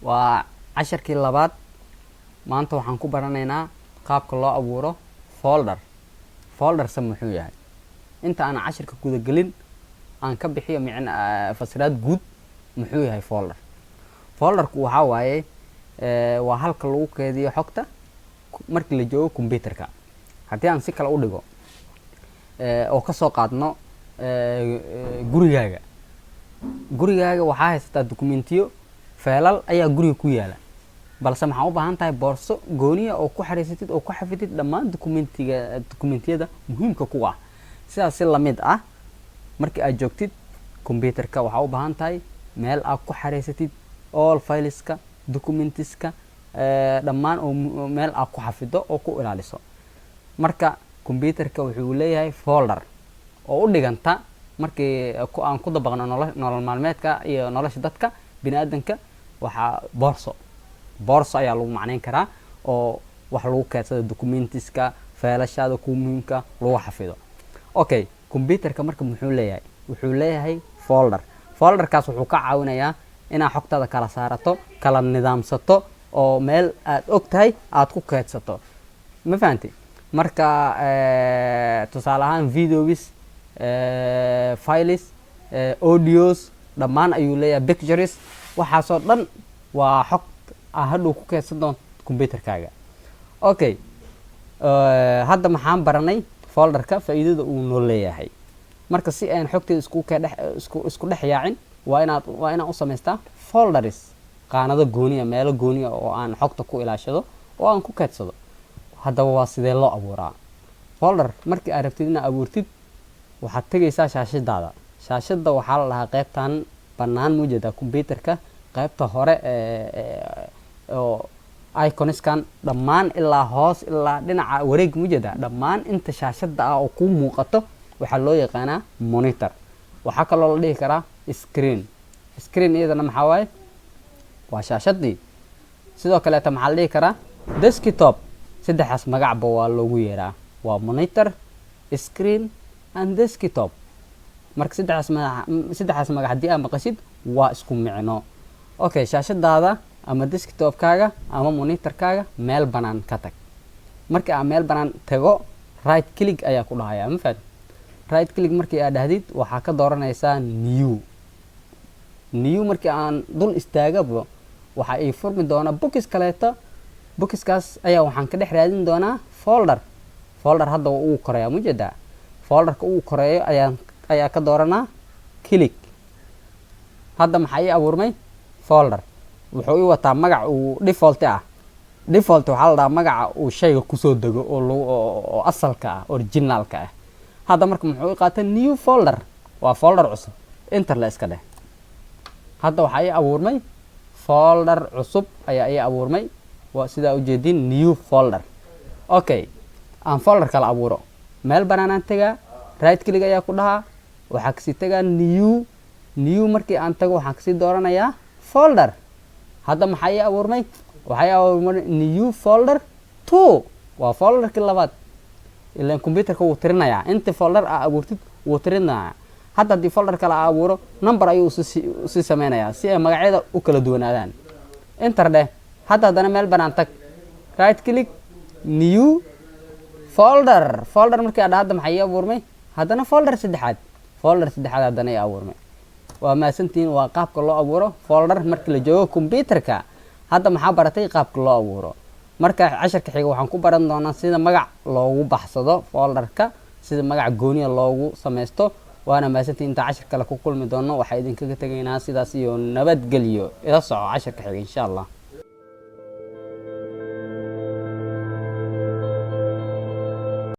Waa casharkii labaad. Maanta waxaan ku baranaynaa qaabka loo abuuro folder. Folder se muxuu yahay? Inta aan cashirka gudagelin, aan ka bixiyo micna fasiraad guud. Muxuu yahay folder? Folderku waxaa waaye waa halka lagu keediyo xogta markii la joogo computerka. Haddii aan si kale u dhigo oo kasoo qaadno gurigaaga, gurigaaga waxaa haysataa documentiyo, feelal ayaa guriga ku yaala, balse maxaa u baahan tahay? Boorso gooniya oo ku xariisatid oo ku xafidid dhammaan documentiga, documentiyada muhiimka ku ah. Sidaas si lamid ah, markii aad joogtid computerka, waxaa u baahan tahay meel aad ku xariisatid all fileska, documentiska dhammaan, oo meel aad ku xafido oo ku ilaaliso. Marka computerka wuxuu leeyahay folder oo u dhiganta, markii aan ku dabaqno nolol maalmeedka iyo nolosha dadka bini aadanka, waxaa boorso. Boorso ayaa lagu macneyn karaa oo wax lagu keedsado documentiska, feelashaada kuwa muhiimka lagu xafido. Okay, computerka marka muxuu leeyahay? Wuxuu leeyahay folder. Folderkaas wuxuu ka caawinayaa inaad xogtaada kala saarato, kala nidaamsato, oo meel aad og tahay aad ku keedsato. Ma fahanti? Marka tusaale ahaan videos, files, audios dhammaan ayuu leeyahay, pictures, waxaasoo dhan waa xog aa hadhow ku keedsan doonto computerkaaga. Okay, hadda maxaan baranay? Folderka faa'iidada uu noo leeyahay. Marka si aan xogteeda isku kee dhex isku dhex yaacin, waa inaan u samaystaa folders, qaanado gooniya, meelo gooniya oo aan xogta ku ilaashado oo aan ku keedsado. Haddaba waa sidee loo abuuraa folder? Markii aad rabtid inaad abuurtid, waxaad tegaysaa shaashadaada. Shaashada waxaa la dhahaa qeybtan bannaan, mujeedaa, computerka qeybta hore oo iconiskan dhammaan ilaa hoos ilaa dhinaca wareeg, mujeedaa, dhammaan inta shaashada ah oo kuu muuqato waxaa loo yaqaanaa monitor. Waxaa kaloo la dhihi karaa screen. Screen iyadana maxaa waaye? Waa shaashadii. Sidoo kaleeta maxaa la dhihi karaa? Desktop. Saddexdaas magacba waa loogu yeeraa, waa monitor, screen and desktop. Marka saddexdaas magac haddii aad maqashid, waa isku micno. Okay, shaashadaada ama desktopkaaga ama monitorkaaga meel banaan ka tag. Markii aad meel banaan tago, right click ayaa ku dhahaya. Ma fahad? Right click markii aad dhahdid, waxaa ka dooranaysaa new. New markii aan dul istaagaba, waxaa ii furmi doonaa box kaleeto. Boxkaas ayaa waxaan ka dhex raadin doonaa folder. Folder hadda waa uu koreeyaa, mujeedaa? Folderka uu koreeyo ayaa ka dooranaa click. Hadda maxaa ii abuurmay? Folder. Wuxuu ii wataa magac uu default ah. Default waxaa la dhahaa magaca uu shayga kusoo dego oo lagu oo asalka ah, originalka ah. Hadda marka muxuu i qaatay? New folder, waa folder cusub. Enter la iska dheh. Hadda waxaa ii abuurmay folder cusub ayaa ii abuurmay, waa sidaa ujeedin, new folder. Okay, aan folder kala abuuro. Meel banaanaan tegaa, right click ayaa ku dhahaa, waxaa kasii tegaa new. New markii aan tago, waxaan kasii dooranayaa folder. Hadda maxaa ii abuurmay? Waxaa ii abuurmay new folder two, waa folderkii labaad. Ilan computerka wuu tirinayaa, inta folder aa abuurtid wuu tirinayaa. Hadda haddii folder kale aa abuuro, number ayuu usii sameynayaa si ay magacyada u kala duwanaadaan. Enter dheh. Hadda haddana meel banaan tag, right click, new folder. Folder markii adha, hadda maxaa ii abuurmay? Haddana folder saddexaad. Folder saddexaad haddana ii abuurmay. Waa mahadsantihiin. Waa qaabka loo abuuro folder markii la joogo computerka. Hadda maxaa baratay? Qaabka loo abuuro. Marka casharka xiga waxaan ku baran doonaa sida magac loogu baxsado folderka, sida magac gooniya loogu sameysto. Waana mahadsantihiin. Intaa cashar kale ku kulmi doono, waxaa idinkaga tegaynaa sidaas iyo nabadgelyo. Ila soco casharka xiga, insha Allah.